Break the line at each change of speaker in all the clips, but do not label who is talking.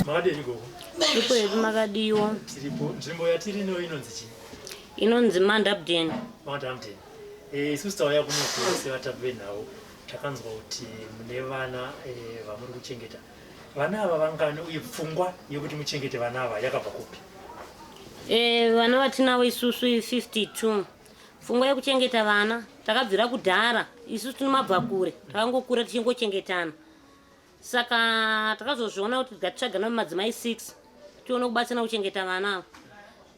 Makadini gogo?
Ipo hedu makadiwa.
Tiripo. Nzvimbo yatiri ino inonzi chii?
Inonzi Mount Hampden.
Mount Hampden. Eh, isusu tauya kuno sevatapi venhau takanzwa kuti mune vana eh, vamuri kuchengeta. Vana ava vangani uye pfungwa yekuti muchengete vana ava yakabva kupi?
Eh, vana vatinavo isusu 52. Pfungwa yekuchengeta vana takabvira kudhara isusu tinomabva kure takangokura tichingochengetana. Saka takazozviona kuti ngatitsvaga namadzimai 6 tione kubatsirana kuchengeta vana ava.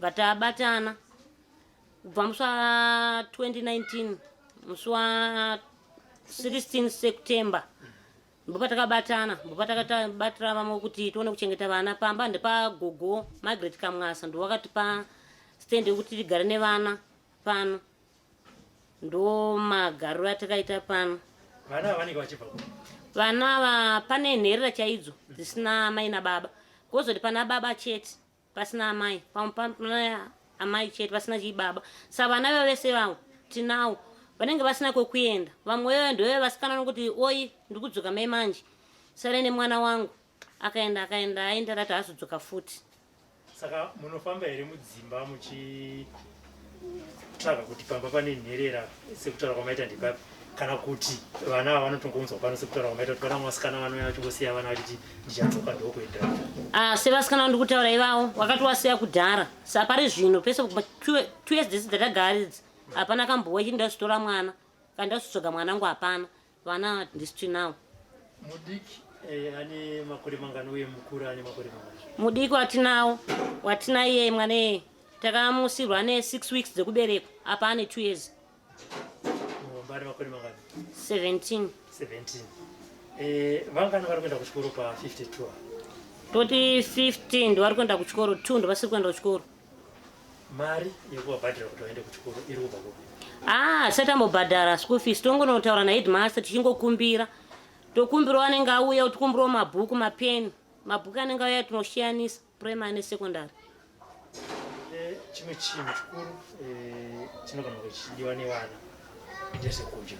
Bva tabatana kubva musi wa 2019 musi wa 16 September ndopatakabatana ndopatakabatira vamwe kuti tione kuchengeta vana pamba ndepagogo Margaret Kamwasa ndowakatipa stand yekuti tigare nevana pano ndomagariro atakaita pano.
Vana ava vanenge vachibva kupi?
Vana ava pane nherera chaidzo dzisina amai nababa, kozoti pana baba chete pasina amai, pamwe pana amai chete pasina chibaba. Saka vana veva vese vavo tinawo vanenge vasina kwekuenda. Vamwe veve ndove vasikana vanokuti oi ndikudzoka mai manje sare nemwana wangu akaenda akaenda aenda rati azodzoka futi.
Saka munofamba here mudzimba muchitsvaga kuti pamba pane nherera sekutaura kwamaita ndepapi kana kuti vana ava vanotongounzwa pano sekutaura kwamaita kuti pana vasikana vanouya vachingosiya vana vachiti ndichadzoka ndokuendera?
Ah, sevasikana vandiri kutaura ivavo wakati wasiya kudhara sa pari zvino pese 2 years dzese dzatagara idzi hapana kambowa chiti ndazotora mwana kana ndazodzoka mwana wangu hapana. Vana ndisu tinawo.
Mudiki eh, ane makore mangani uye mukuru ane makore mangani?
Mudiki watinawo watina iye mwana iye takamusirwa ane 6 weeks dzekuberekwa apa ane 2 years.
Muhombe ane makore mangani?
17.
17. Eh, vangani vari kuenda kuchikoro pa 52?
Toti 15 ndo vari kuenda kuchikoro, 2 ndo vasiri kuenda kuchikoro.
Mari yekuvabhadhara kuti vaende kuchikoro iri kubva kupi?
Ah, satambobhadhara school fees tongonotaura naheadmaster tichingokumbira. Tokumbirawo anenge auya kutikumbirawo mabhuku, mapeni. Mabhuku anenge auya tinoshiyanisa primary nesecondary.
Eh, chimwe chinhu chikuru eh, chinogona kunge chichidiwa nevana ndezvekudya.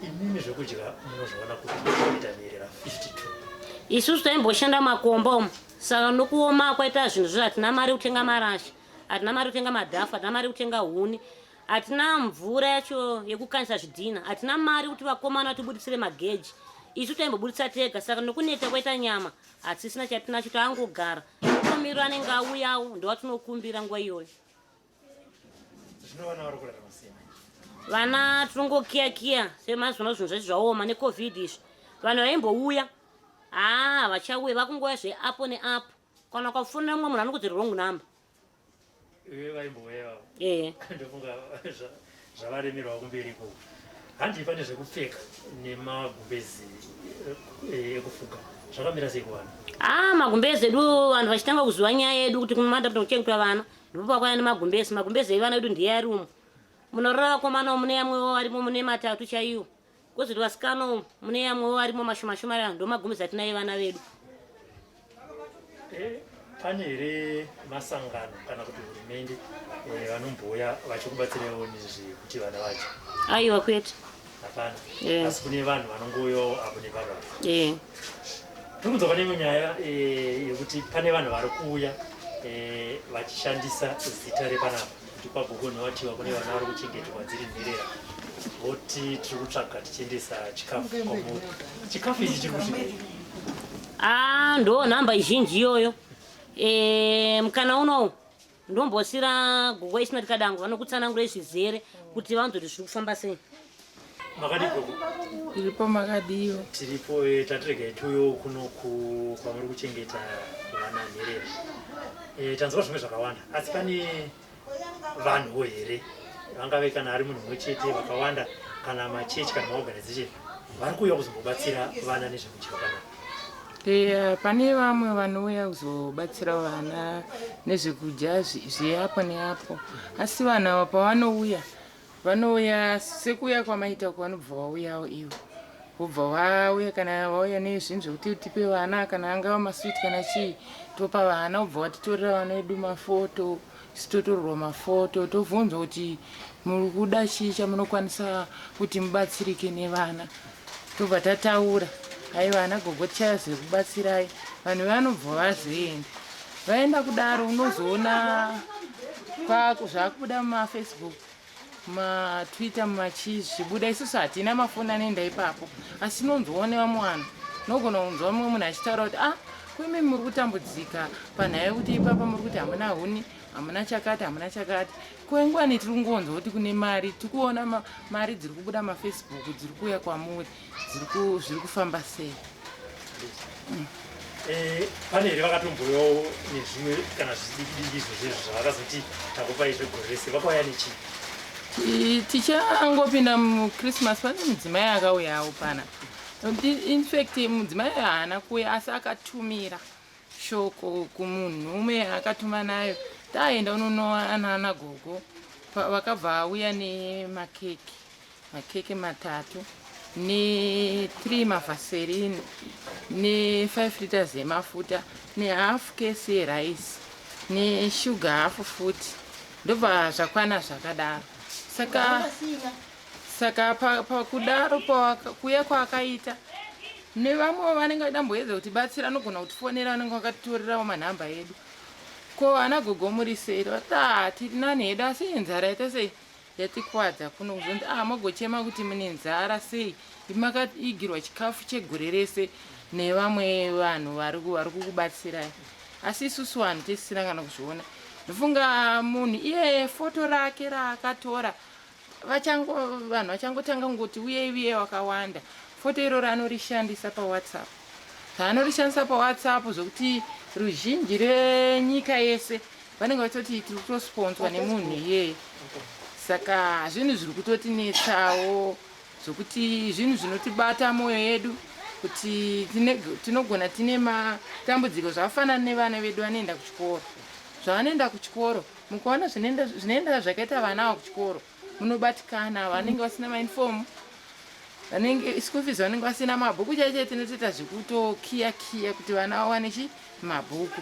Imimi zvekudya munozviona kuti kuita nherera 52?
Isusu taimboshanda makomba umu saka nokuoma kwaita zvinhu zvo hatina mari yekutenga marasha, hatina mari yekutenga madhafu, hatina mari yekutenga huni, hatina mvura yacho yekukanyisa zvidhina, hatina mari kuti vakomana vatibuditsire mageji. Isu taimbobuditsa tega saka nokuneta kwaita nyama hatisina chatinacho taangogara. Tomiro anenge auyawo ndowatinokumbira nguva iyoyo.
Zvino vana vari kurarama sei manje?
Vana tinongokiya kiya semazuva zvinhu zvacho zvaoma necovid izvi. Vanhu vaimbouya haa vachauya vakungouya zveapo neapo. Kana ukafonera mumwe munhu anokuti wrong number.
Iwe vaimbouya ivavo?
Eh.
Ndofunga Zvavaremerwa kumberi ikoko. Handii pane zvekupfeka nemagumbezi eh, ekufuga zvakamira sei kuvana?
Ah, magumbezi edu vanhu vachitanga kuziva nyaya yedu kuti kumanda kuti kuchengetwa vana ndipo pakwaya nemagumbezi. Magumbezi evana vedu ndiye ari umu. Munorara vakomana umu mune yamwewo arimo mune matatu chaiwo. Kozoti vasikana umu mune yamwewo arimo mashoma shoma ndo ndomagumbezi atinaye vana vedu.
Eh, pane here masangano kana kuti hurumende eh, vanombouya vachikubatsirawo nezvekuti vana vacho?
Aiwa kwete.
Hapana. Yeah. Asi kune vanhu vanongouyawo apo nepapo. Yeah. Tiri kunzwa pane imwe nyaya eh, yekuti pane vanhu vari kuuya eh, vachishandisa zita repanapa kuti kwagogo nhowatiwa kune vana vari kuchengetwa dziri nherera voti tiri kutsvaga tichiendesa chikafu kwamuri. Chikafu ichi chiri kusvika
Ah, ndo nhamba izhinji iyoyo. Eh, mukana unowu ndombosira gogo isina tikadango vanokutsanangura zvizere kuti vanzwe kuti zviri kufamba sei.
Makadii gogo?
Tiripo makadiwo.
Tiripo eh, tatiregai tiuyewo kuno kwamuri kuchengeta vana nherera. Eh, tanzwa zvimwe zvakawanda asi pane vanhuwo here vangave kana ari munhu mumwe chete vakawanda kana machechi kana maorganization vari kuuya kuzombobatsira vana nezvekudya kana
Eya, pane vamwe vanouya kuzobatsira vana nezvekudya zveapo neapo asi vanhu ava pavanouya vanouya sekuuya kwamaita uko vanobva vauyawo ivo vobva vauya kana vauya nezvinhu zvekuti tipe vana kana angava maswiti kana chii topa vana vobva vatitorera vana vedu mafoto isu totorerwa mafoto tobvunzwa kuti muri kuda chii chamunokwanisa kuti mubatsirike nevana tobva tataura aiva ana gogo tichazokubatsirai vanhu vanobva vazoenda vaenda kudaro unozoona zvakubuda mumafacebook matwitter mumachii zvichibuda isusu hatina mafoni anoenda ipapo asi tinonzwawo nevamwe vanhu unogona kunzwa mumwe munhu achitaura kuti ah kuimi muri kutambudzika panhaya yekuti ipapa muri kuti hamuna huni hamuna chakati hamuna chakati kwengwani tiri kungonzwa kuti kune mari tiri kuona mari dziri kubuda mafacebook dziri kuuya kwamuri zviri kufamba sei
mm. eh, pane here vakatomboyawo nezvimwe kana zvidikidiki izvo zvezvo zvavakazoti takupai zvegore rese vakauya nechii
tichangopinda muchristmas pane mudzimai akauyawo pana infact mudzimai haana kuuya asi akatumira shoko kumunhume akatuma nayo taenda unonowana ana gogo vakabva auya nemakeke makeke matatu ne3 mavaserini ne5 liters yemafuta nehalf case yerice neshuga hafu futi ndobva zvakwana zvakadaro saka saka pakudaro kuya kwaakaita nevamwe vanenge vachidamboedza kutibatsira anogona kutifonera vanenge vakatitorerawo manhamba edu ko ana gogo muri sei vati ah, tiri nani hedu asi nzara yaita sei yatikwadza kuno kuzonzi ah mogochema kuti mune nzara sei makaigirwa chikafu chegore rese nevamwe vanhu vari kukubatsirai asi isusu vanhu tisina kana kuzviona ndofunga munhu iyeye foto rake raakatora vachango vanhu vachangotanga kungoti uyei uye wakawanda foto iroro anorishandisa pawhatsapp zvaanorishandisa pawhatsapp zvokuti ruzhinji renyika yese vanenge vachitoti tiri kutosponzwa nemunhu iyeye saka zvinhu zviri kutotinetsawo zvokuti zvinhu zvinotibata mwoyo yedu kuti tinogona tine matambudziko zvakafanana nevana vedu vanoenda kuchikoro zvavanoenda kuchikoro mukaona zvinoenda zvakaita vana ava kuchikoro munobatikana vanenge vasina mauniform vanenge school fees vanenge vasina mabhuku chaicho tinotoita zvekutokiya kiya kuti vana vawane chi mabhuku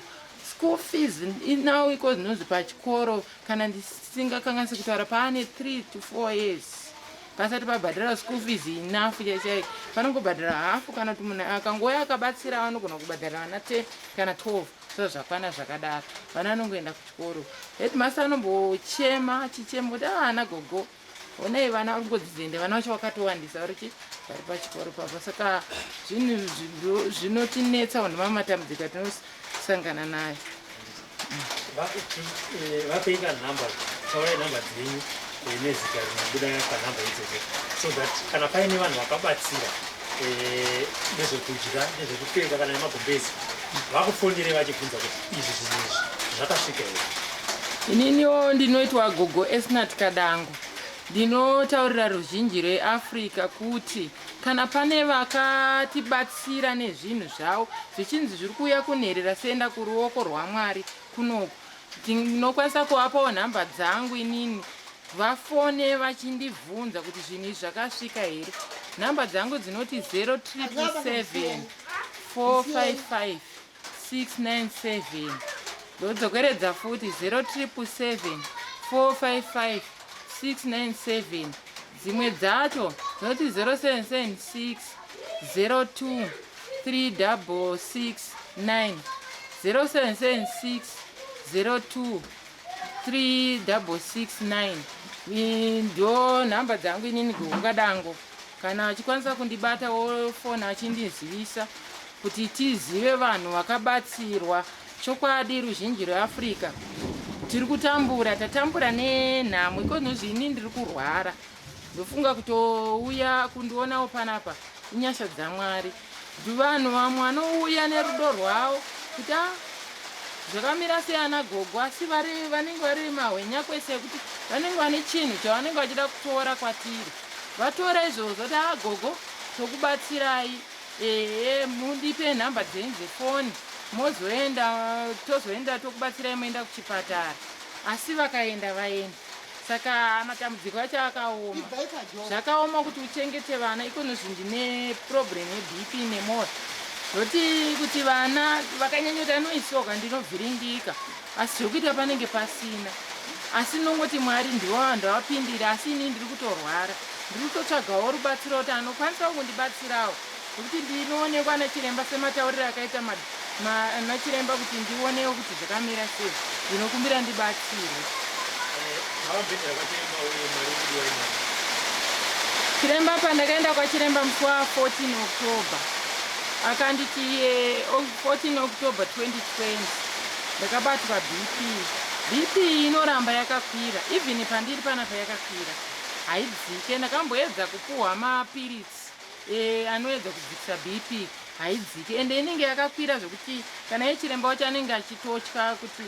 school fees now iko zvinonzi pachikoro kana ndisingakanganisi kutaura paane 3 to 4 years pasati pabhadhara school fees enough chaichai panongobhadhara hafu kana kuti munhu akangouya akabatsira vanogona kubhadhara vana 10 kana 12 so zvakwana zvakadaro vana vanongoenda kuchikoro headmaster anombochema achichema kuti ah, ana gogo honai vana vari kungodzidza ende vana vacho vakatowandisa vari chi vari pachikoro papa saka zvinhu zvinotinetsa vanhu vamatambudziko atinosangana nayo
eh, vapei kanhamba taurai nhamba dzenyu eh, nezita rinobuda panhamba idzodzo so that kana paine vanhu vakabatsira eh, nezvekudya nezvekupfeka kana nemagumbezi vakufonere vachibvunza kuti izvi zvinhu izvi zvakasvika here
ininiwo ndinoitwa gogo esnat kadango Ndinotaurira ruzhinji rweAfrica kuti kana pane vakatibatsira nezvinhu zvavo zvichinzi zviri kuuya kunherera senda kuruoko rwaMwari kunoku, ndinokwanisa kuvapawo nhamba dzangu inini vafone vachindibvunza kuti zvinhu izvi zvakasvika here. Nhamba dzangu dzinoti 0777 455 697. Ndodzokeredza futi 0777 455 697. Dzimwe dzacho dzinoti 0776 02 3669, 0776 02 3669. Ndo nhamba dzangu inini Gogokadango. Kana achikwanisa kundibata wofona achindizivisa kuti tizive vanhu vakabatsirwa. Chokwadi ruzhinji rweAfrica tiri kutambura, tatambura nenhamo ikozvino. Ini ndiri kurwara, ndofunga kutouya kundionawo panapa inyasha dzaMwari. Vanhu vamwe vanouya nerudo rwavo kuti a zvakamira sei ana gogo, asi vanenge vari mahwenya kwese ekuti vanenge vane chinhu chavanenge vachida kutora kwatiri. Vatora izvozvo kuti a gogo tokubatsirai, ehe, mundipe nhamba dzenyu dzefoni, mozoenda, tozoenda tokubatsirai, moenda kuchipatara. Asi vakaenda vaenda. Saka matambudziko acho akaoma, zvakaoma kuti uchengete vana ikonozvi. Ndine problem yeBP nemwoyo, zvoti kuti vana vakanyanyoti anoisoka ndinovhiringika, asi zvekuita panenge pasina. Asi nongoti Mwari ndiwo ndavapindira. Asi ini ndiri kutorwara, ndiri kutotsvagawo rubatsiro kuti anokwanisawo kundibatsirawo, nekuti ndinoonekwa nachiremba sematauriro akaita nachiremba kuti ndionewo kuti zvakamira sei. Ndinokumbira ndibatsirwe.
Mavambendera kwachiremba uye mari ikudiwa imari?
Chiremba, pandakaenda kwachiremba musi wa14 October, akanditi iye 14 October 2020 ndakabatwa BP. BP inoramba yakakwira, even pandiri panapa yakakwira, haidzike. Ndakamboedza kupuhwa mapiritsi anoedza kudzikisa BP, haidzike, ende inenge yakakwira zvekuti kana iye chiremba wacho anenge achitotya kuti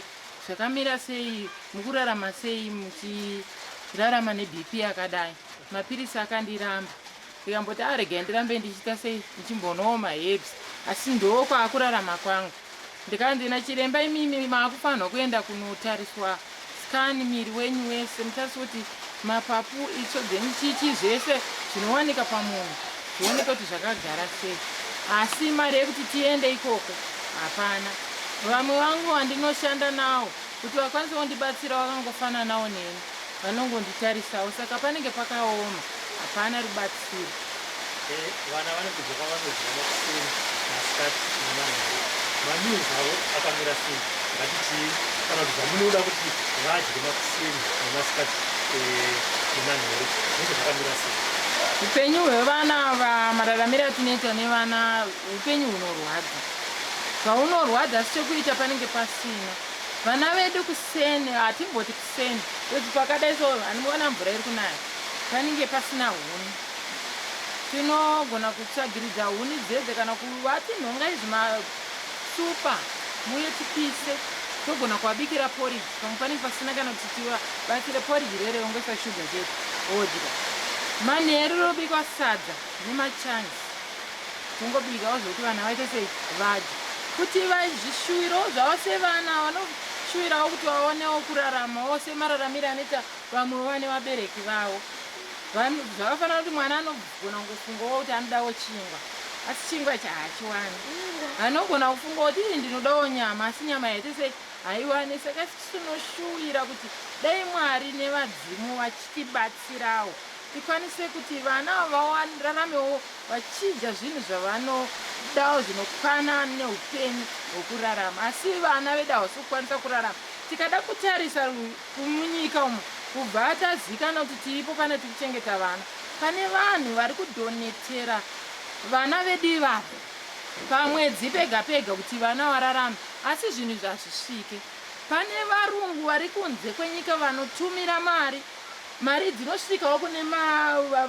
zvakamira sei, mukurarama sei muchirarama neBP yakadai. Mapirisi akandiramba, ndikamboti aregai ndirambe ndichiita sei, ndichimbonowo maherbs, asi ndo kwaakurarama kwangu. Ndikanzi nachiremba, imimi maakufanirwa kuenda kunotariswa scan miri wenyu wese, mutariswe kuti mapapu, itsvo dzenyu, chichi zvese zvinowanika pamunhu zvioneke kuti zvakagara sei. Asi mari yekuti tiende ikoko hapana. Vamwe vangu vandinoshanda nawo kuti vakwanise kundibatsira vakangofananawo neni, vanongonditarisawo, saka panenge pakaoma, hapana rubatsiro.
Vana vane kudya kwavanodya makuseni, masikati nemanheru. Mameals avo akamira sei, ngatitii, kana kuti zvamunoda kuti vadye makuseni nemasikati nemanheru zvinenge zvakamira sei?
Upenyu hwevana ava, mararamiro atinoita nevana, upenyu hunorwadza. Zvaunorwadza, asi chekuita panenge pasina. Vana vedu kuseni, hatimboti kuseni kuti pakadai so anoona mvura iri kunaya, panenge pasina huni. Tinogona kutsvagiridza huni dzedze kana kuvati nhongai zvimasupa muye tipise. Togona kuvabikira porridge, pamwe panenge pasina, kana kuti tivabatsire porridge rere ongoisa shuga chete odya. Manheru robikwa sadza nemachanzi, tongobikawo zvokuti vana vaite sei, vadye, kuti vazvishuwirawo zvavo sevana vanoshuwirawo kuti vaonewo kuraramawo semararamiro anoita vamwe vane vabereki vavo. Zvakafanana kuti mwana anogona kungofungawo kuti anodawo chingwa, asi chingwa ichi haachiwani. Anogona kufunga kuti ii ndinodawo nyama, asi nyama yaite sei, haiwani. Saka tinoshuwira kuti dai Mwari nevadzimu vachitibatsirawo tikwanise kuti vana vararamewo vachidya zvinhu zvavanodawo zvinokwana neupenyu hwokurarama. Asi vana vedu havasi kukwanisa kurarama. Tikada kutarisa munyika umu, kubva tazikana kuti tiripo pane tiri kuchengeta vana, pane vanhu vari kudonetera vana vedu ivavo pamwedzi pega pega kuti vana vararame, asi zvinhu izvi hazvisvike. Pane varungu vari kunze kwenyika vanotumira mari, mari dzinosvikawo kune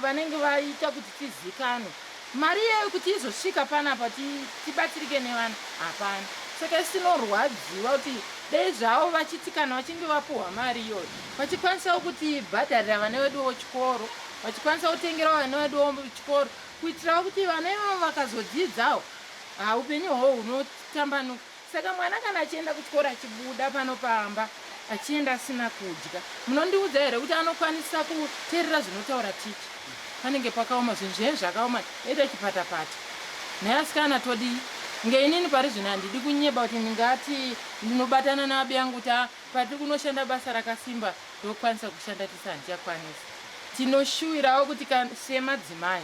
vanenge vaita kuti tizikanwe. Mari iyoyo kuti izosvika panapa tibatsirike nevana hapana. Saka isi tinorwadziwa kuti Dai zvavo vachiti kana vachinge vapuhwa mari iyoyo vachikwanisawo kutibhadharira vana veduwo chikoro, vachikwanisa kutengerawo vana veduwo chikoro, kuitirawo kuti vana ivavo vakazodzidzawo upenyu hwavo hunotambanuka. Saka mwana kana achienda kuchikoro achibuda pano pamba achienda asina kudya, munondiudza here kuti anokwanisa kuteerera zvinotaura ticha? Panenge pakaoma, zvinhu zvenyu zvakaoma, ita chipatapata. Nhai asikana todii? Nge inini pari zvino handidi kunyeba kuti ndingati ndinobatana naabi yangu kuti patiri kunoshanda basa rakasimba tokwanisa kushanda tese, handichakwanisa. Tinoshuwirawo kuti semadzimai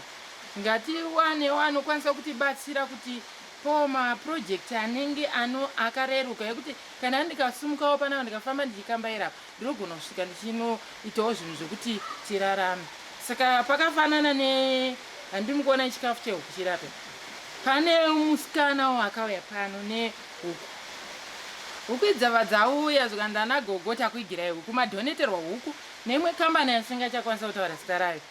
ngatiwanewo anokwanisa kutibatsira kuti po maprojekti anenge ano akareruka ekuti kana ndikasumukawo panapa ndikafamba ndichikambaira apa ndinogona kusvika ndichinoitawo zvinhu zvekuti tirarame. Saka pakafanana ne handiri mukuona chikafu chehuku chirape, pane musikana akauya pano nehuku. Huku idzava dzauya zvikanzi ana gogo takuigirai huku, madhoneterwa huku neimwe kambani yandisingachakwanisa kutaura zita rayo.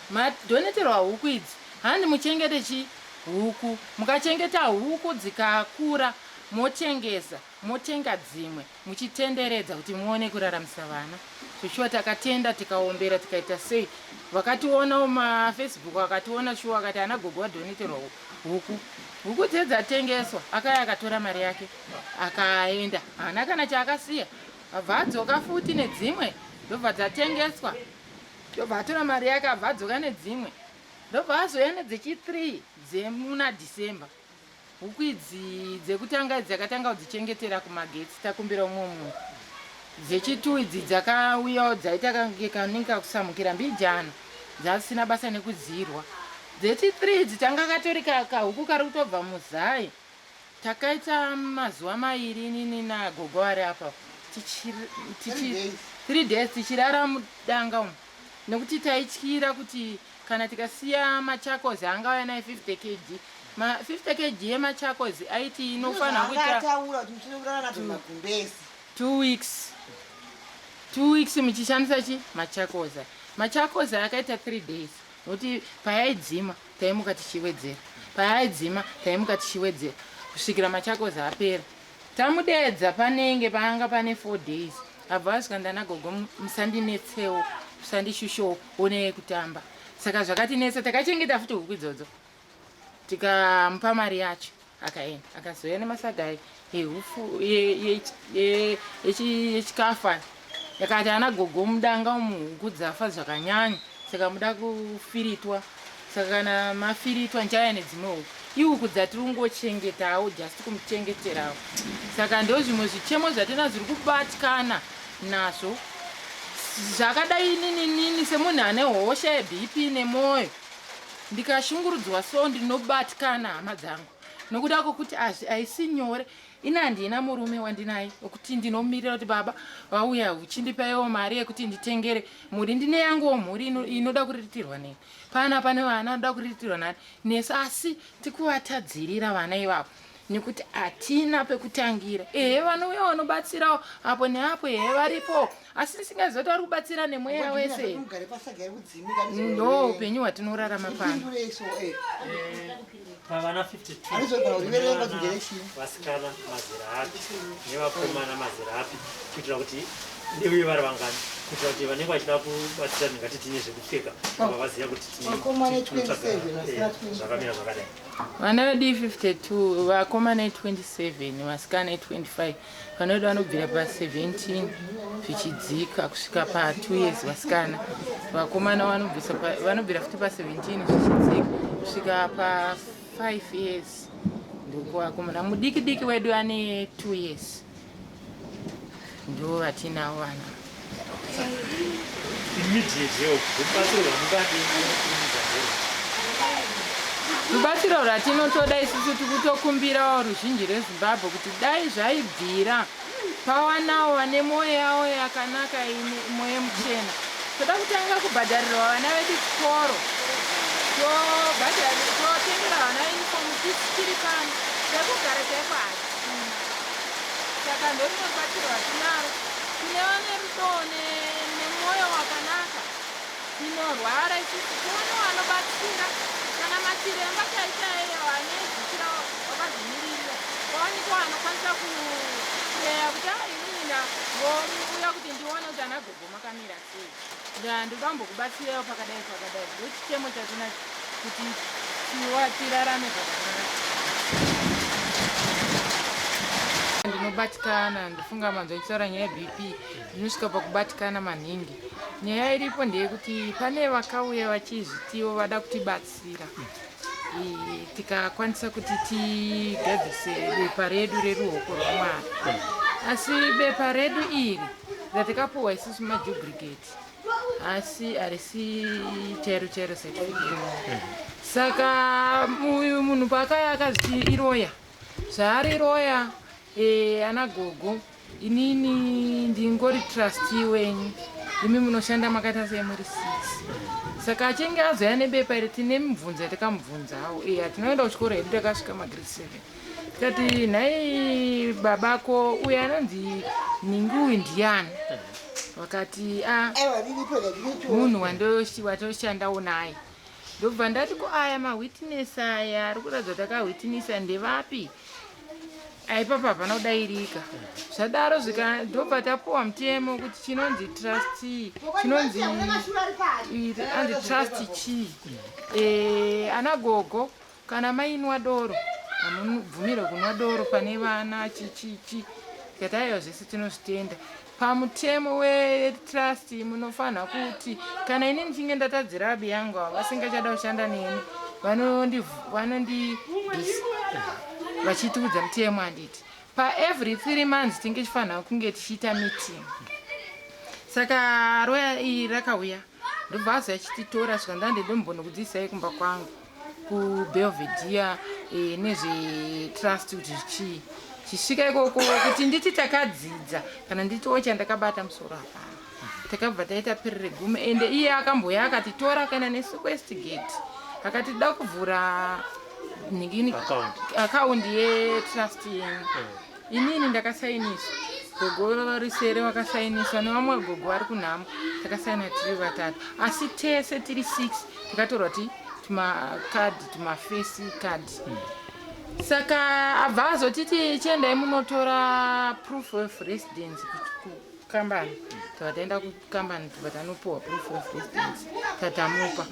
Madhoneterwa huku idzi, handi muchengete chi huku, mukachengeta huku dzikakura motengesa, motenga dzimwe muchitenderedza kuti muone kuraramisa vana. Zveshuwa takatenda tikaombera tikaita sei, vakationawo mafacebook akationa shuwa akati ana gogo vadhoneterwa huku, huku dze dzatengeswa. Akaya akatora mari yake akaenda, haana kana chaakasiya. Abva adzoka futi nedzimwe, ndobva dzatengeswa, ndobva atora mari yake abva adzoka nedzimwe, ndobva azouya nedzechi 3 dzemuna December. Huku idzi dzekutanga idzi dzakatanga kudzichengetera kumagetsi takumbira umwe munhu. Dzechitu idzi dzakauyawo dzaita kange kanenge kakusamukira mbijana, dzasina basa nekudzirwa. Dzechi 3 idzi tanga katori kahuku kari kutobva muzai. Takaita mazuva mairi inini nagogo vari apa 3 days tichirara mudanga umu nekuti taityira kuti kana tikasiya machakozi angauya naye 50 kg. Ma 50 kg yemachakozi aiti inofanira kuita 2 weeks 2 weeks muchishandisa chi machakozi. Machakozi akaita 3 days nokuti payaidzima taimuka tichiwedzera, payaidzima taimuka tichiwedzera kusvikira machakozi apera. Tamudeedza panenge paanga pane 4 days abva asvika ndana gogo musandinetsewo musandishushewo onei kutamba. Saka zvakatinetsa, takachengeta futi huku idzodzo tikamupa mari yacho akaenda akazouya nemasaga ehufu yechikafu yakati ana gogo mudanga umu huku dzafa zvakanyanya saka muda kufiritwa, saka kana mafiritwa ndichauya nedzimwe huku. Ihuku dzatiri kungochengetawo just kumuchengeterawo. Saka ndo zvimwe zvichemo zvatina zviri kubatikana nazvo zvakadai. Inini nini semunhu ane hosha yeBP nemwoyo, ndikashungurudzwa so ndinobatikana hama dzangu, nokuda kwokuti haisi nyore. Ini handina murume wandinaye wekuti ndinomirira kuti baba vauya uchindipaiwo mari yekuti nditengere mhuri. Ndine yanguwo mhuri inoda kuriritirwa neni pana, pane vana vanoda kuriritirwa nani nesu, asi tikuvatadzirira vana ivavo nekuti hatina pekutangira. Ehe, vanouya vanobatsirawo apo neapo, ehe varipo, asi ndisingaziva kuti vari kubatsira nemweya wese. Ndo upenyu hwatinorarama pano.
Pavana 52 vasikana mazera api nevakomana mazera api, kuitira kuti uye vari vangani, kuitira kuti vanenge vachida kubatsira ndingati tine zvekupfeka vava vaziva kuti zvakamira zvakadai.
Vana vedu 52, vakomana 27, vasikana 25. Vana vedu vanobvira pa17 zvichidzika kusvika pa2 years vasikana. Vakomana vanobvira futi pa17 zvichidzika kusvika pa5 years ndokuvakomana. Mudiki diki wedu ane 2 years, ndo vatinavo vana.
Immediate help, rubatsiro rwamungade kurumidza nderwo?
Rubatsiro rwatinotoda isusu, tikutokumbirawo ruzhinji rweZimbabwe kuti dai zvaibvira pawanawo vane mwoyo yavo yakanaka, ine mwoyo muchena. Toda kutanga kubhadharirwa vana vedu chikoro, totengera vana uniform tiri pano, pekugara chaiko hatina. Saka ndorumwe rubatsiro rwatinaro. Kune vane rudo nemwoyo wakanaka, tinorwara isusu, tione vanobatsira kana machiremba chaichaiyo anezvikira wakazvimiririra, pawanikwa anokwanisa Kungoteya kuti a inini ndangouya kuti ndione kuti ana gogo makamira sei, ndoda kumbokubatsirawo pakadai pakadai. Ndochitemo chatinacho kuti tirarame zvakanaka. Ndinobatikana, ndifunga manzwa ndichitaura nyaya yeBP, ndinosvika pakubatikana maningi. Nyaya iripo ndeyekuti pane vakauya vachizvitiwo vada kutibatsira, tikakwanisa kuti tigadzirise bepa redu reruoko rwaMwari. Asi bepa redu iri ratikapuhwa isusu maduplicate, asi harisi chairo chairo certificate. Saka uyu munhu paakauya akazviti iroya, zvaari roya, ana gogo, inini ndingori trustee wenyu, imi munoshanda makaita semuri six. Saka achinge azoya nebepa iri, tine mibvunzo yatakamubvunzawo. Hatinoenda kuchikoro hedu, takasvika magrade 7. Tikati, "Nhai babako, uyu anonzi ningi uyu ndiani?" Vakati, "A, munhu watoshandawo naye." Ndobva ndati, "Ko aya mawitness aya ari kuratidza kuti akawitnessa ndevapi?" Aipapa hapana kudairika. Zvadaro zvika, ndobva tapuwa mutemo kuti chinonzi trustee, chinonzi anzi trust chii. Ana gogo, kana mainwa doro, hamubvumirwe kunwa doro pane vana, chichichi. Tikati, "Aiwa, zvese tinozvitenda." Pamutemo wetrust munofanira kuti kana ini ndichinge ndatadzira abi yangu, ava vasingachada kushanda neni, vanondibvisa vachitiudza mutemo, handiti? Paevery 3 months tinge tichifanira kunge tichiita meeting. Saka roya iyi rakauya, ndobva azoya achititora, svika ndandidombonokudzidzisai kumba kwangu kuBelvedere nezvetrust kuti zvichii. Chisvika ikoko, kuti nditi takadzidza kana nditiwo chandakabata musoro, hapana. Takabva taita perere gume. Ende iye akamboya akatitora, akaenda nesu kuWestgate, akati da kuvhura nhingini, akaundi yetrust yenyu. Inini ndakasainiswa, gogo risere wakasainiswa, nevamwe gogo vari kunhamo. Takasaina tiri vatatu, asi tese tiri six takatorwa ti tumakadhi, tumafesi kadhi. Saka abva azotiti, "Chiendai munotora proof of residence kukambani." Tobva taenda kukambani, tobva tanopiwa proof of residence, tatamupa.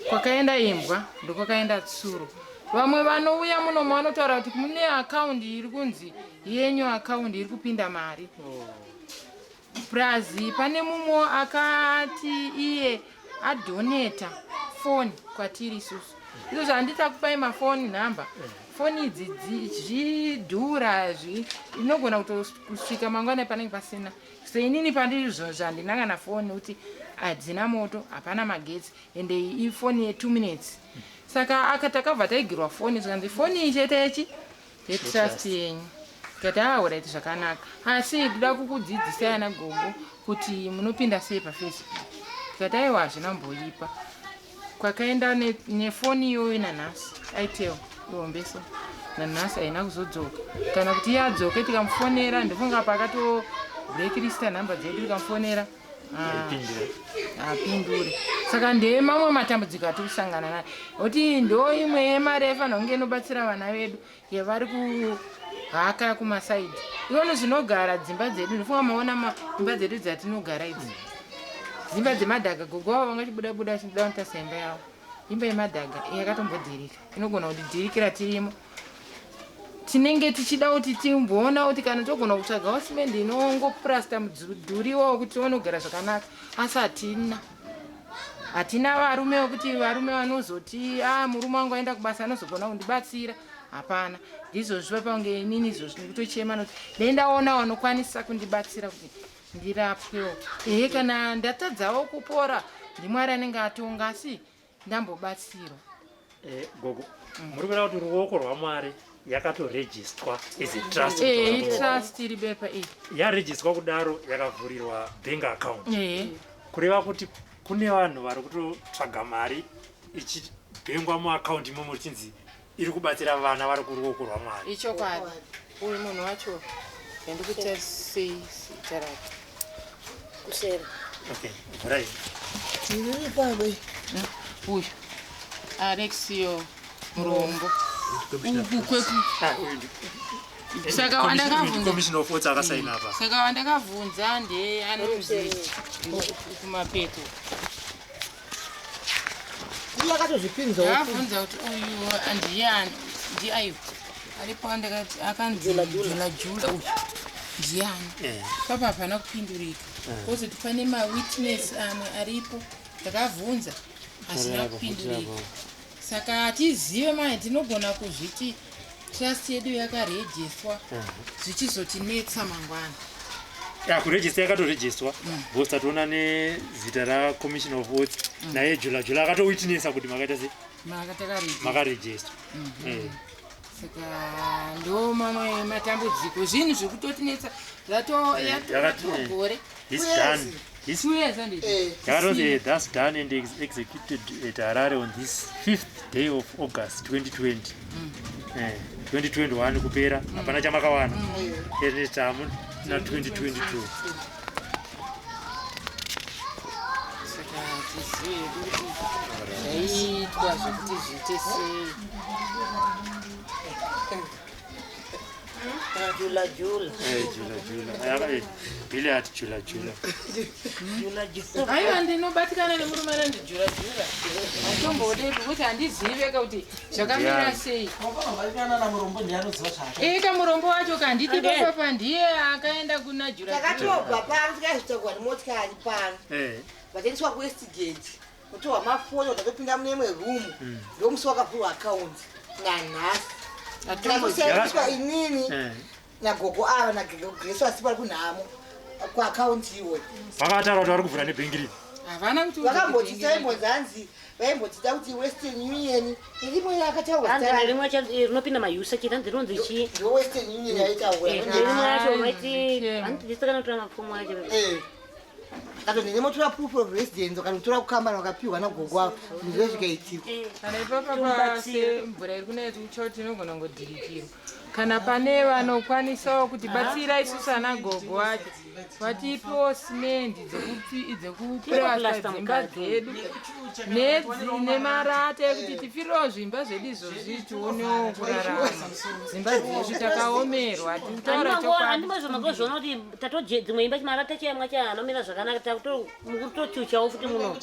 Kwakaenda imbwa ndokwakaenda tsuro. Vamwe vanouya munomo vanotaura kuti mune akaundi iri kunzi yenyu, akaundi iri kupinda mari. Plus pane mumwe akati iye adonata foni kwatiri isusu. Izvo handiti akupai mafoni nhamba, foni idzi zvidhura, inogona kutosvika mangwana panenge pasina. Seinini pandiri izvozvo handina kana foni, kuti hadzina moto, hapana magetsi, ende ifoni ye2 minutes. Saka aka takabva taigirwa foni, zvikanzi foni iyi chete yechi yetrust yenyu. Tikati, "Alright, zvakanaka, asi ndoda kukudzidzisai ana gogo kuti munopinda sei paFacebook." Tikati, "Aiwa, hazvina mboipa." Kwakaenda nefoni iyoyo nanhasi, Itel ihombeso, nanhasi haina kuzodzoka. Kana kuti iye adzoke, tikamufonera, ndofunga paakato blacklista nhamba dzedu, tikamufonera apindure. Saka ndemamwe matambudziko atiri kusangana nayo, kuti ndo imwe yemari yaifanira kunge inobatsira vana vedu yavari kuhaka kumasaidi ivono. Zvinogara dzimba dzedu, ndofunga maona imba dzedu dzatinogara idzi, dzimba dzemadhaga. Gogo avo vangachibuda buda vachida kunotarisa imba yavo, imba yemadhaga yakatombodhirika, inogona kutidhirikira tirimo. Tinenge tichida kuti timboona kuti kana togona kutsvagawo simendi inongopurasta mudhuri iwowo kuti tione kugara zvakanaka, asi hatina. Hatina varume vekuti varume vanozoti, "A, murume wangu aenda kubasa, anozogona kundibatsira." Hapana. Ndizvozvo papange inini izvozvo ndikutochema, nokuti dai ndaona vanokwanisa kundibatsira kuti ndirapwewo. Ehe, kana ndatadzawo kupora, ndiMwari anenge atonga, asi ndambobatsirwa.
Gogo, muri kureva kuti ruoko rwaMwari yakatorejistwa as a trust?
Itrust iri bepa iyi.
Yarejistwa kudaro, yakavhurirwa bank account? Kureva kuti kune vanhu vari kutotsvaga mari ichibhengwa muakaunti imomo, richinzi iri kubatsira vana vari kuruoko rwaMwari?
Ichokwadi. Uyu munhu wacho yandikuti sei zita rake?
Kusera.
Okay, vhurai.
Uyu Alexio Murombo, uku kweku.
Ah, uyu.
Saka wandakabvunza
Commissioner of Oaths akasaina apa.
Saka wandakabvunza ndiye anonzi kumapeto.
Iye akatozvipinzawo.
Ndakabvunza kuti uyu ndiani, ndiaiwa aripo andakati akanzi jula jula uyu ndiani. Papa hapana kupindurika. Kozoti pane mawitness amwe aripo ndakabvunza asina kupindurika. Saka hatizive manje, tinogona kuzviti trust yedu yakarejistwa zvichizotinetsa mangwana.
Ya, kurejista yakatorejistwa because tatoona nezita racommissioner of Oaths naye Jula Jula akatowitnessa kuti makaita sei.
Makatarejista.
Makarejistwa.
Saka ndo mamwe matambudziko, zvinhu zvekutotinetsa zvatogore.
This done. This
2 years handiti?
Yakatonzi thus done and executed at Harare on this 5th day of August 2020. 2021 kupera hapana chamakawana. Ene tamu na 2022.
Saka tizive kuti zvaiitwa zvekuti zviite sei.
Jula jula.
Jula jula. Billy ati jula jula.
Jula jula.
Aiwa, ndinobatikana nemurume anonzi Jura Jura, atombode kuti handizive kuti zvakamira sei.
Vakanana namurombo ndiye anoziva zvaaka.
Eka murombo wacho kanditi papapa ndiye akaenda kuna Jura Jura.
Takatobva pano tikazotakwa nemotikari pano, vachiendeswa kuWestgate kutorwa mafoni, vakatopinda mune imwe rumu. Ndomusi wakavhurwa akaunti nanhasi takatosaiswa inini nagogo ava naGreso asi vari kunhamo kuakaunti iwoyo.
Vakataura kuti vari kuvhura nebhengi ripi?
Havana kuti.
Vakamboti taimbonzanzi vaimbotida kuti Western Union rimwe akataurwa.
Hanzi nerimwe rinopinda mayusa chete, hanzi rinonzi chii?
Ndo Western Union yaitaura.
Nerimwe racho vaiti
Chemo.
hanzi tisakanotora mapfumo acho.
Katonzi nemotora proof of residence, vakanotora kukambani vakapiwa nagogo avo, ndizvo zvikaitika.
Kana ipapa pase mvura iri kunaya tikucha kuti tinogona kungodhirikirwa. Kana pane vanokwanisawo kutibatsira isusu ana gogo acho, vatipewo simendi dzekupurasta
Plasta
dzimba
mukati.
dzedu nemarata ekuti tifirirewo zvimba zvedu izvozvi, tionewo kurarama. Dzimba dzedu takaomerwa, tikutaura chokwadi.
Handimazvo makazviona kuti tatoje dzimwe imba chimarata chiyamwa chanomira zvakanaka, takutomukutochuchawo futi muno.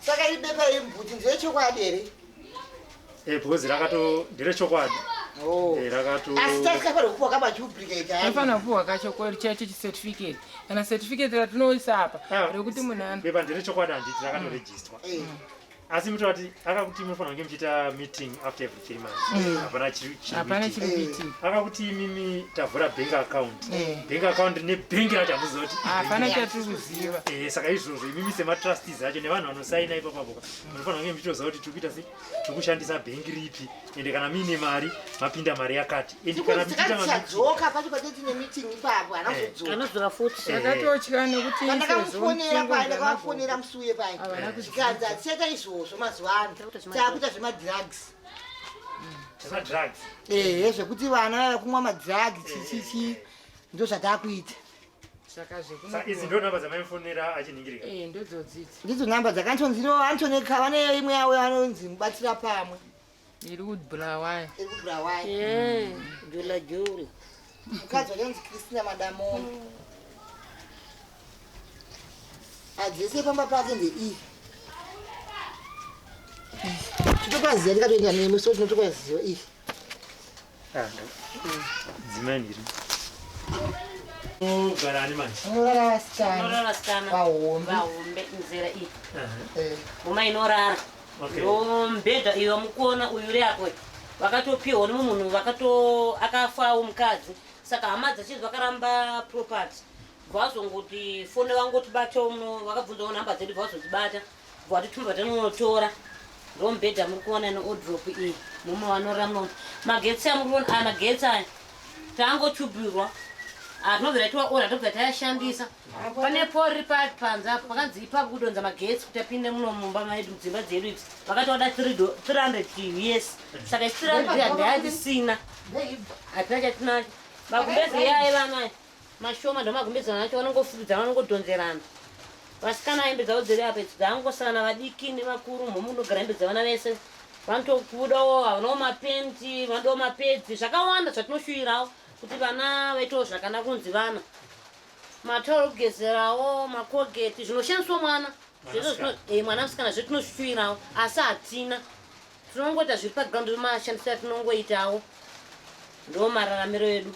Saka iri bepa rembuti nderechokwadi here?
Because rakato nderechokwadi. Rakato
Asi tasikafanira kupiwa kamaduplicate.
Tinofanira kupiwa kachokwadi chacho chicertificate, kana certificate ratinoisa apa
Ah,
rekuti munhu ano
bepa nderechokwadi, handiti rakatorejistwa? Asi mutoti akakuti munofanira kunge muchiita meeting after every 3 months, hapana chiri
Hapana
kuitika.
chiri kuitika.
Akakuti imimi tavhura bank account, bank account nebhengi racho hamuziva kuti
Hapana chatiri kuziva.
Saka izvozvo imimi sematrustees acho nevanhu vanosaina ipapapo munofanira kunge muchitoziva kuti tiri kuita sei, tiri kushandisa bhengi ripi, ende kana muine mari mapinda mari yakati, ende kana muchiita mameeting-
Tichadzoka pacho pateti nemeeting ipapo, hana kuzodzoka.
Anodzoka futi.
Takatotya nekuti
Pandakamufonera pai, ndakavafonera musi uye pai,
Havana kuziva.
zvikanzi hatichaita izvozvo mazuva ano, taakuita zvemadrugs.
Zvemadrugs?
Ehe, zvekuti vana vava kumwa madrugs, chichichi, ndo zvataakuita.
Saka
Saka idzi ndo namba dzamaifonera achiningirika?
Ndodzodzidzi.
Ndidzo namba dzakantonziro antoneka, vane imwe yavo vanonzi mubatira pamwe.
Iri kuBulawayo.
Iri kuBulawayo.
Jula jula.
Mukadzi wachanzi Kristina Madamono, adzese pamba pake ndeiyi, tinotopaziva, tikatoenda nemi, so tinotopaziva iyi.
Dzimai iri ogara ani manje?
Unorara vasikana.
Inorara vasikana.
Vahombe.
Vahombe, nzira iyi. Ngoma inorara.
Okay.
Ndomubhedha iyo wamukuona uyu reakwe vakatopiwa nemumwe munhu vakato akafawo mukadzi, saka hama dzacho vakaramba property, vazongoti fone vangotibatawo muno, vakabvunzawo nhamba dzedu, vazodzibata, vatituma tanonotora. Ndomubhedha muri kuona neodrop iyi, mumwe vanorara muno. Magetsi amuri kuona aya, magetsi aya tangotubirwa, atinobvira tiwaora, tobva tayashandisa. Pane pole riri panze apo, pakanzi ipapo kudonza magetsi kuti apinde muno mumba medu, dzimba dzedu idzi. Vakati wada 300 US, saka isi 300 handiyatisina, hatina chatinacho. Magumbezi iyaye vana aya mashoma, ndo magumbezi anacho, vanongofukidza, vanongodhonzerana. Vasikana hembe dzavo dziri apa idzi, dzangosana vadiki nevakuru, momunogara hembe dzavana vese. Vanotokudawo, havanawo mapenti, vanodawo mapedzi, zvakawanda zvatinoshuwirawo kuti vana vaitewo zvakanaka kunzi vana. Matauro ekugezerawo, makogeti, zvinoshandiswa mwana. Zvese zvino mwana musikana zve tinoshuwirawo asi hatina. Tinongoita zviri paground mashandisiro atinongoitawo. Ndo mararamiro edu.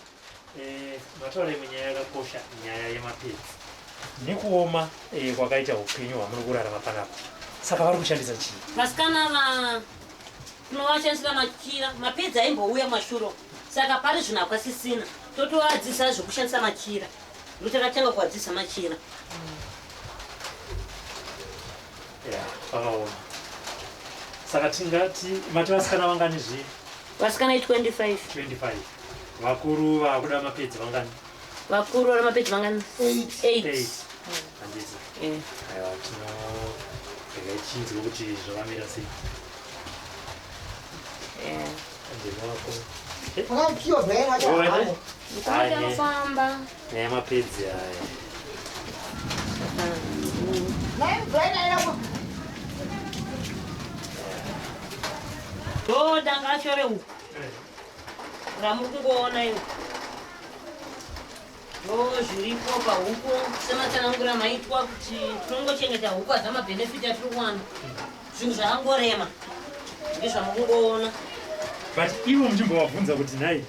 Mataura imwe nyaya yakakosha, nyaya yemapedzi nekuoma kwakaita upenyu hwamuri kurarama panapa. Saka vari kushandisa chii?
Vasikana va tinovashandisira machira, mapedzi aimbouya kumashure, saka pari zvino hakwasisina, totovadzidzisa zvekushandisa machira. Ndotakatanga kuvadzidzisa machira.
Ya, pakaoma. Saka tingati mati vasikana vangani zvii?
Vasikana i25.
25. Vakuru vakuda mapedzi vangani?
Vakuru vari mapedzi vangani?
8.
8.
Handiti? Aiwa, tino regai tichinzwe kuti zvakamira sei. Ndinowako.
Wakapiwa Brian wacho hamo.
Mukomana anofamba.
Nyaya yemapedzi aya.
Naye Brian aenda ku
Ndo danga racho rehuku ramuri kungoona iwo, ndo zviripo pahuku sematsanangura maitwa kuti tinongochengeta huku, hadzina mabhenefiti atiri kuwana, zvinhu zvakangorema ndezvamukungoona.
But ivo muchimbovabvunza kuti nhai,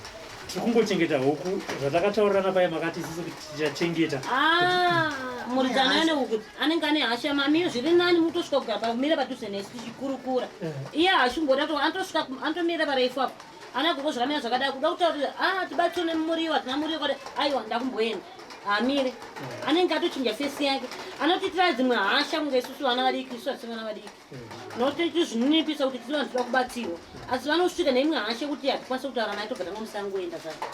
tiri kungochengeta huku zvatakataurirana paye, makati isusu kuti tichachengeta?
Ah, muridzi ane huku anenge ane hasha mamiyo. Zviri nani mutosvika kugara pamira padhuze nesu tichikurukura. Iye hashimboda to anotosvika anotomira parefu apo, ana gogo zvakamira zvakadai, kuda kutaura kuti a tibatsire nemuriwo, hatina muriwo kwada. Aiwa, ndakumboenda, hamire, anenge atochinja face yake, anotiitira dzimwe hasha kunge isusu vana vadiki. Isu hatisi vana vadiki, nokuti tizvininipisa kuti tiri vanhu toda kubatsirwa, asi vanosvika neimwe hasha yekuti hatikwanisi kutaura naye, tobva tangomusangoenda zvake.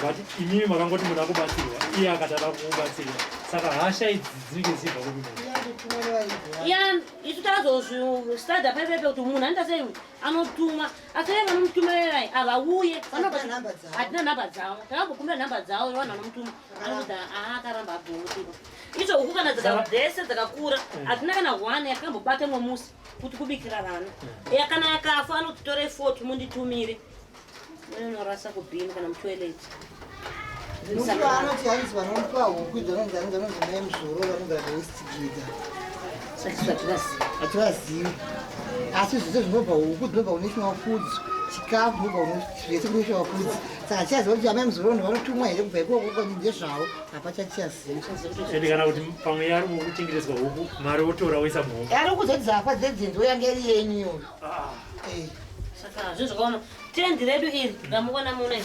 But imimi makangoti muda kubatsirwa, iye akati ada kubatsirwa, saka hasha idzi dzinenge dzichibva kupi munhu?
Ya, isu takazozvistada paipepe kuti munhu anoita sei, anotuma, asi iye vanomutumirerai havauye.
Hatina nhamba dzavo.
Hatina nhamba dzavo. Takambokumbira nhamba dzavo vanhu vanomutuma, anokuti aa akaramba abvomutipa. Idzo huku kana dzese dzakakura, hatina kana one yakambobata mwemusi kuti kubikira vana. Ya, kana yakafa anoti torai 40 munditumire, unorasa kubhini kana mutoilet.
Nokuti vanoti hanzi vanomupa huku idzo vanonzi hanzi vanonzi mai Muzoro, vanogara paWestgate.
Saka isu hativazivi.
Hativazivi, asi zvese zvinobva, huku dzinobva kuNational Foods, chikafu zvinobva zvese kuNational Foods. Saka tichaziva kuti amai Muzoro vanotumwa here kubva ikoko, ndezvavo, hapachachiazivi.
Ende kana kuti pamwe yari kuchengetedzwa huku, mari wotora woisa muhomwe.
Ari kudzoti dzafa dzedzinzi yange iri yenyu iyoyo.
Saka zvinhu zvakaoma. Tendi redu iri ramuona muna iri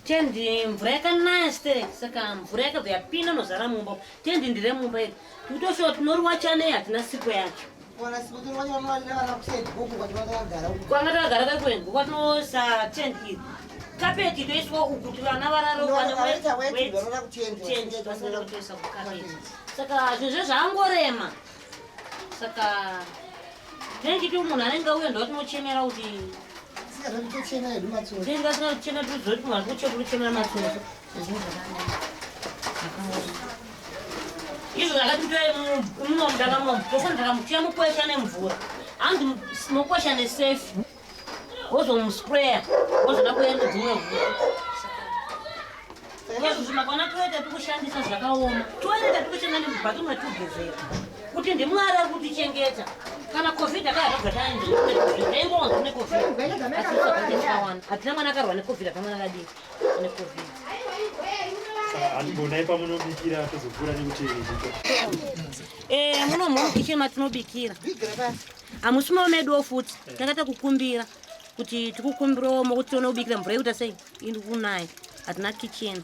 tendi, mvura yakanaya sterek, saka mvura yakabva yapinda nozara mumba. Tendi ndiremumba iri, tikutoshuwa tinoriwacha nei, hatina sipo yacho.
Wana siku tinovacha vanovarira vana kusaidi koko kwatinenge takagara uko.
Kwanga takagara kaikwengu kwatinosa tendi iri, kapeti toiswa uku kuti vana varare.
Vanoita weti, vanoda kutendi.
Tendi vasinoda kutoisa kukapeti. Saka zvinhu zvezvangorema, saka tinenge munhu anenge auya ndowatinochemera kuti
Sika hedu matsotsi.
Tinenge asina kuchena, tozoti munhu ari kuchemera matsotsi. Zvinhu zvakadai izvo zvakati mutore muno mudanga munomu, tofanira takamuchiya mukwesha nemvura, hanzi mukwesha nesefi, wozomuspraya, wozoda kuenda dzimwe huku. Izvo zvimakwana toita tikushandisa zvakaoma, toita tikushandisa nebhaketi matugezera kuti ndiMwari ari kutichengeta. Kana COVID akayakabva taingonzi neCOVID, asi tisakawanda, hatina mwana akarwa neCOVID, hapana mwana akadii neCOVID.
Saka handimbonai pamunobikira, tozokura nekuti zvito.
Muno mukicheni matinobikira hamusi meduwo futi, takaita kukumbira kuti tikukumbirawo mokuti tione kubikira, mvura yekuita sei iri kunaya, hatina kitchen.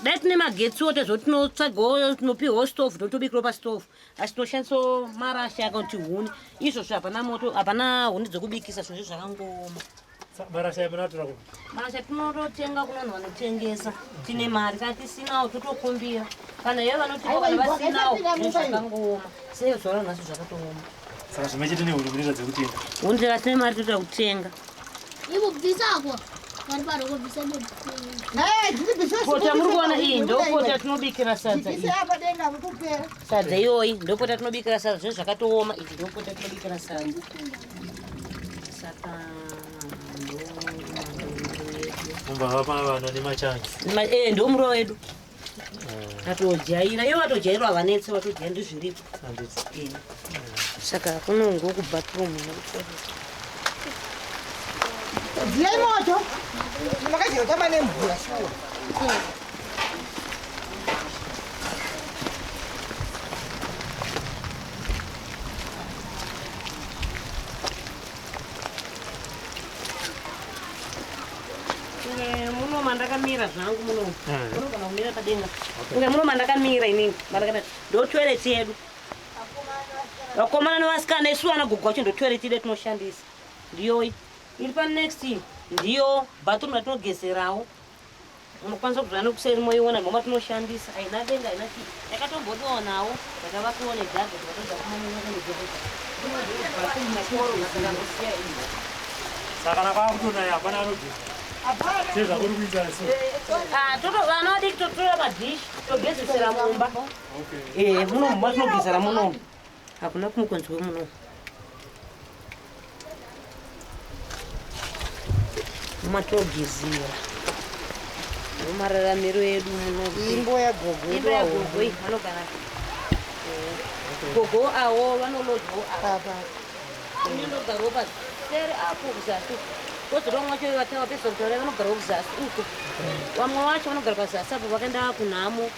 Dai tine magetsiwo tezvo tinotsvagawo, tinopiwawo stove, totobikirawo pastove, asi tinoshandisawo marasha akati huni. Izvozvo hapana moto, hapana huni dzekubikisa, zvinhu zvakangooma.
Marasha munatora kupi?
Marasha tinototenga kuna vanhu vanotengesa, tine mari. Kana tisinawo totokumbira, kana ivo vanotipa, kana vasinawo zvinhu zvakangooma. Sei zuva ranhasi zvakatooma.
Saka zvimwe chete nehuni munoita dzekutenga?
Huni taka tine mari toita kutenga.
Ikubvisakwa vari pano kubvisa.
Pota muri kuona iyi ndopota tinobikira sadza iyi.
Bvise apa denga kutopera.
Sadza iyoyi ndopota tinobikira sadza. Zvinhu zvakatooma izvi, ndopota tinobikira sadza. Saka
Mumba vapa vana nemachangi.
Eh, ndo muriwo wedu. Atojaira, ivo vatojairwa havanetse, vatojaira ndizviripo.
Handiti.
Eh. Saka kunongo kubathroom nekutoilet.
Dziyai moto. Makadya kutamba nemvura shuwa.
Kunge muno mandakamira zvangu muno. Munogona kumira padenga. Kunge muno mandakamira inini. Mandakamira. Ndo toilet yedu. Vakomana nevasikana isu vana gogo vacho ndo toilet yedu yatinoshandisa. Ndiyoyi. Iri pa next iyi ndiyo bathroom yatinogezerawo. Munokwanisa kuzvana nekuseri moiona ndoma tinoshandisa. Haina denga haina chii. Yakatombodionawo yakavakiwa nedhaga tikatodza
Saka kana kwakutonaya hapana anogeza. Sezvakuri kuita isu.
Ah, toto vana vadiki totora madhishi togezesera mumba.
Okay.
Eh, muno mumba tinogezera muno. Hakuna kumwe kunze muno. Mumatogezera. Mumararamiro edu muno.
Imbo yagogo.
Imba yagogo iyi vanogara. Gogo awo vanolodyawo awo.
Papa.
Ini ndogarawo paseri apo kuzasi. Kozoda vamwe vacho vatava pesa kutaura vanogarawo kuzasi uko. Vamwe vacho vanogara pazasi apo vakaenda kunhamo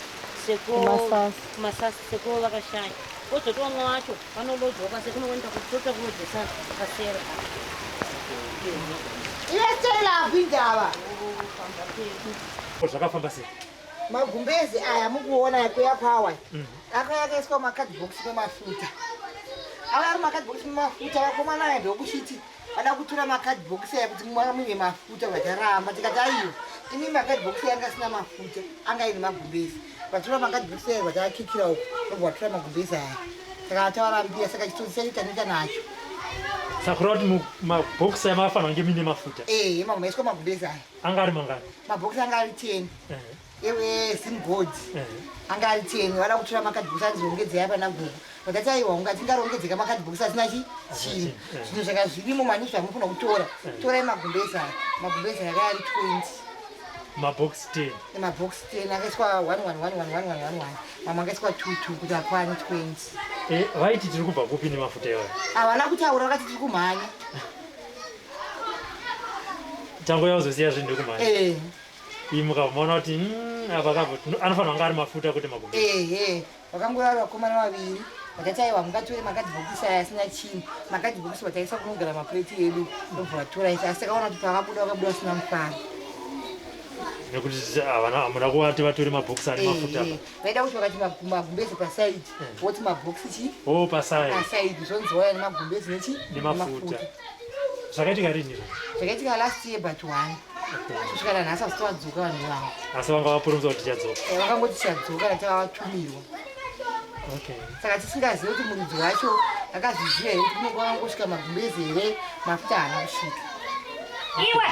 seko
Kumasasi.
kumasasi seko vakashaya. Kozoti vamwe vacho vanolodyawo pasi kunoenda kutota kunodzesa paseri apo.
Iwe Stella indaba.
Zvakafamba sei?
Magumbezi aya mukuona kuya kwawa. Akauya akaiswa mumakadhibhokisi memafuta. Auya ari mumakadhibhokisi memafuta vakomana aya ndokuchiti vada kutora makadhibhokisi aya kuti mwana muine mafuta vacharamba tikati aiwa imi makadhibhokisi anga asina mafuta anga aine magumbezi vatora makadhibhokisi aya vachaakikira uko ndobva vatora magumbezi aya saka tavarambira saka chitsotsi chacho tanoita nacho.
Saka kureva kuti mabhokisi aya makafanira kunge muine mafuta.
Ee, maiswa magumbezi aya.
Anga ari mangani?
Mabhokisi anga ari 10. Zimgold. Anga ari 10 vada kutora makadhibhokisi anzirongedzei apa nagogo vakati aiwa unga tingarongedzeka makadhibhokisi asina chi chinhu zvinhu zvaka zvirimo mani zvamunofanira kutora torai magumbezi aya magumbezi aya akanga ari 20.
Mabhokisi 10.
Mabhokisi 10 akaiswa 1 1 1 1 1 1 1 1 mamwe akaiswa 2 2 kuti akwane 20.
Vaiti tiri kubva kupi nemafuta iwayo?
Havana kutaura vakati tiri kumhanya.
Tango yauzosiya zvinhu ndekumhanya.
Eh.
Imi mukabva kuti apa kabva anofanira kunge ari mafuta kwete magumbezi.
Ehe, vakangouya vari vakomana vaviri vakati aiwa mungatore makadhibhokisi aya asina chinhu makadhibhokisi vataisa kunogara mapureti edu ndobva vatora isi asi takaona kuti pavabuda vakabuda vasina mufaro.
Nekuti havana hamuna kuvati vatore mabhokisi ane mafuta apa.
Ehe, vaida kuti vakati magumbezi pasaidi voti mabhokisi chi
Oh, pasaidi.
Pasaidi zvonzi wauya nemagumbezi nechi
Nemafuta. Zvakaitika rini izvo?
Zvakaitika last year but one kusvika nanhasi asi tovadzoka vanhu ivavo.
Asi vanga vapromisa kuti tichadzoka.
Eh, vakangoti tichadzoka natavatumirwa.
Okay.
Saka tisingazivi kuti muridzi wacho akazviziva here kuti kunonga vakangosvika magumbezi here mafuta haana kusvika.
Iwe!